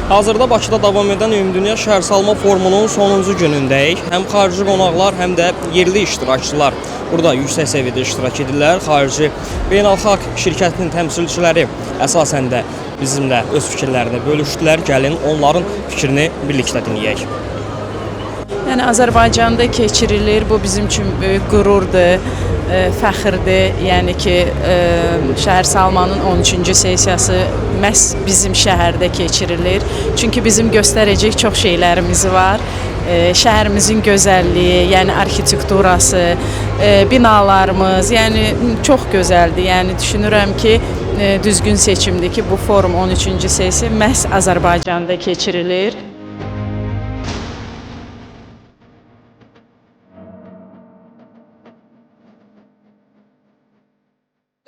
Hazırda Bakıda davam edən Ümumdünya Şəhərsalma Forumunun sonuncu günündəyik. Həm xarici qonaqlar, həm də yerli iştirakçılar burada yüksək səviyyədə iştirak edirlər. Xarici beynəlxalq şirkətinin təmsilçiləri əsasən də bizimlə öz fikirlərini bölüşdülər. Gəlin onların fikrini birlikdə dinləyək. Yəni Azərbaycanda keçirilir. Bu bizim üçün böyük qürurdur, fəxirdir. Yəni ki, şəhər salmanın 13-cü sessiyası məhz bizim şəhərdə keçirilir. Çünki bizim göstərəcək çox şeylərimiz var. Şəhərimizin gözəlliyi, yəni arxitekturası, binalarımız, yəni çox gözəldir. Yəni düşünürəm ki, düzgün seçimdir ki, bu forum 13-cü sessiya məhz Azərbaycanda keçirilir.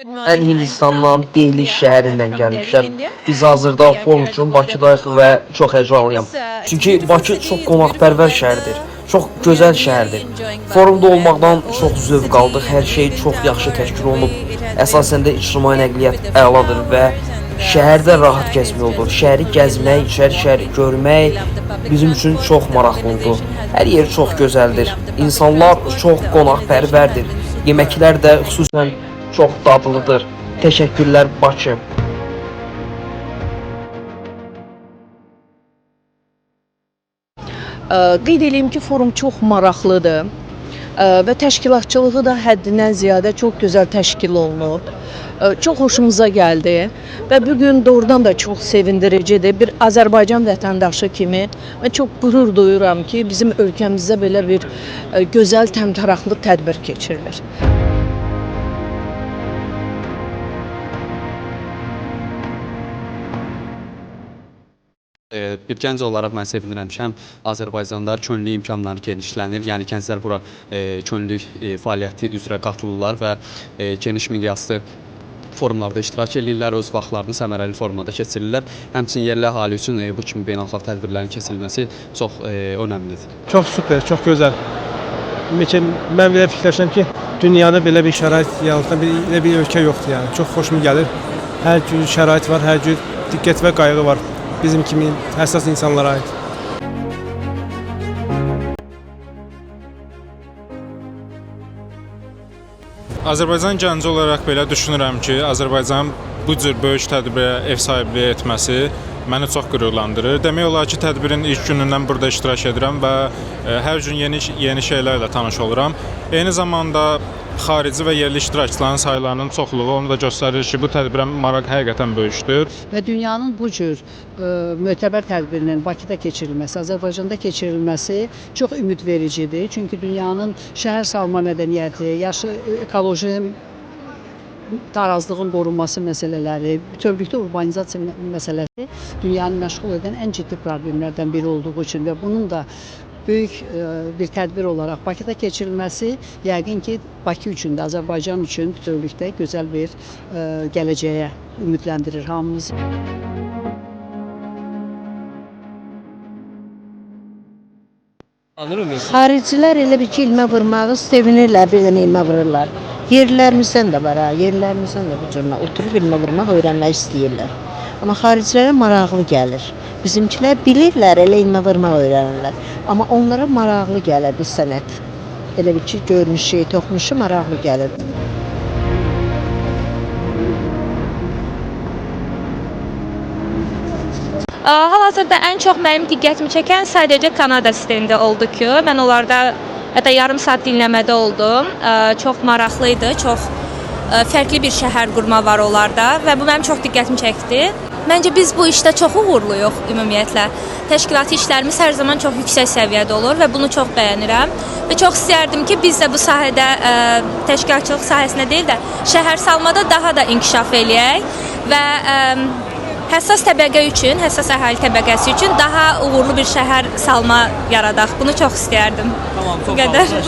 Mən Hindistandan Dehli şəhərindən gəlmişəm. Biz hazırda forum üçün Bakıdayıq və çox həyəcanlıyam. Çünki Bakı çox qonaqpərvər şəhərdir. Çox gözəl şəhərdir. Forumda olmaqdan çox zövq aldıq. Hər şey çox yaxşı təşkil olunub. Əsasən də ictimai nəqliyyat əladır və şəhərdə rahat gəzmək olur. Şəhəri gəzmək, içəri şəhəri görmək bizim üçün çox maraqlı oldu. Hər yer çox gözəldir. İnsanlar çox qonaqpərvərdir. Yeməklər də xüsusən çox dadlıdır. Təşəkkürlər Bakı. Qeyd eləyim ki, forum çox maraqlıdır və təşkilatçılığı da həddindən ziyadə çox gözəl təşkil olunub. Çox xoşumuza gəldi və bu gün doğrudan da çox sevindiricidir. Bir Azərbaycan vətəndaşı kimi mən çox qürur duyuram ki, bizim ölkəmizdə belə bir gözəl təmtəraqlı tədbir keçirilir. Bir gənc olaraq mən sevinirəm ki, həm Azərbaycanda könüllü imkanları genişlənir, yəni gənclər bura könüllü fəaliyyəti üzrə qatılırlar və geniş miqyaslı forumlarda iştirak eləyirlər, öz vaxtlarını səmərəli formada keçirirlər. Həmçinin yerli əhali üçün bu kimi beynəlxalq tədbirlərin keçirilməsi çox önəmlidir. Çox super, çox gözəl. Mən belə fikirləşirəm ki, dünyada belə bir şərait yaratan elə bir ölkə yoxdur yəni. Çox xoşuma gəlir. Hər cür şərait var, hər cür diqqət və qayğı var bizim kimi həssas insanlara aid. Azərbaycan gənci olaraq belə düşünürəm ki, Azərbaycanın bu cür böyük tədbirə ev sahibliyi etməsi məni çox qürurlandırır. Demək olar ki, tədbirin ilk günündən burada iştirak edirəm və hər gün yeni şeylərlə tanış oluram. Eyni zamanda xarici və yerli iştirakçıların saylarının çoxluğu onu da göstərir ki, bu tədbirə maraq həqiqətən böyükdür. Və dünyanın bu cür mötəbər tədbirinin Bakıda keçirilməsi, Azərbaycanda keçirilməsi çox ümidvericidir. Çünki dünyanın şəhər salma mədəniyyəti, yaşı ekoloji tarazlığın qorunması məsələləri, bütövlükdə urbanizasiya məsələsi dünyanı məşğul edən ən ciddi problemlərdən biri olduğu üçün və bunun da böyük bir tədbir olaraq Bakıda keçirilməsi yəqin ki, Bakı üçün də, Azərbaycan üçün bütövlükdə gözəl bir gələcəyə ümidləndirir hamımızı. Xaricilər elə bir ki, ilmə vurmağı sevinirlər, bir dənə ilmə vururlar. Yerlilərimizdən də var ha, yerlilərimizdən də bu cürlə oturub ilmə vurmaq öyrənmək istəyirlər. Amma xaricilərə maraqlı gəlir. Bizimkilər bilirlər, elə ilmə vurmaq öyrənirlər. Amma onlara maraqlı gəlir bu sənət. Elə bir ki, görünüşü, toxunuşu maraqlı gəlir. Hal-hazırda ən çox mənim diqqətimi çəkən sadəcə Kanada stendi oldu ki, mən onlarda hətta yarım saat dinləmədə oldum. Çox maraqlı idi, çox fərqli bir şəhər qurma var onlarda və bu mənim çox diqqətimi çəkdi. Məncə biz bu işdə çox uğurluyuq ümumiyyətlə. Təşkilati işlərimiz hər zaman çox yüksək səviyyədə olur və bunu çox bəyənirəm. Və çox istərdim ki, biz də bu sahədə təşkilatçılıq sahəsində deyil də şəhər salmada daha da inkişaf eləyək və həssas təbəqə üçün, həssas əhali təbəqəsi üçün daha uğurlu bir şəhər salma yaradaq. Bunu çox istərdim. Tamam, çox Bu qədər. sağ olun.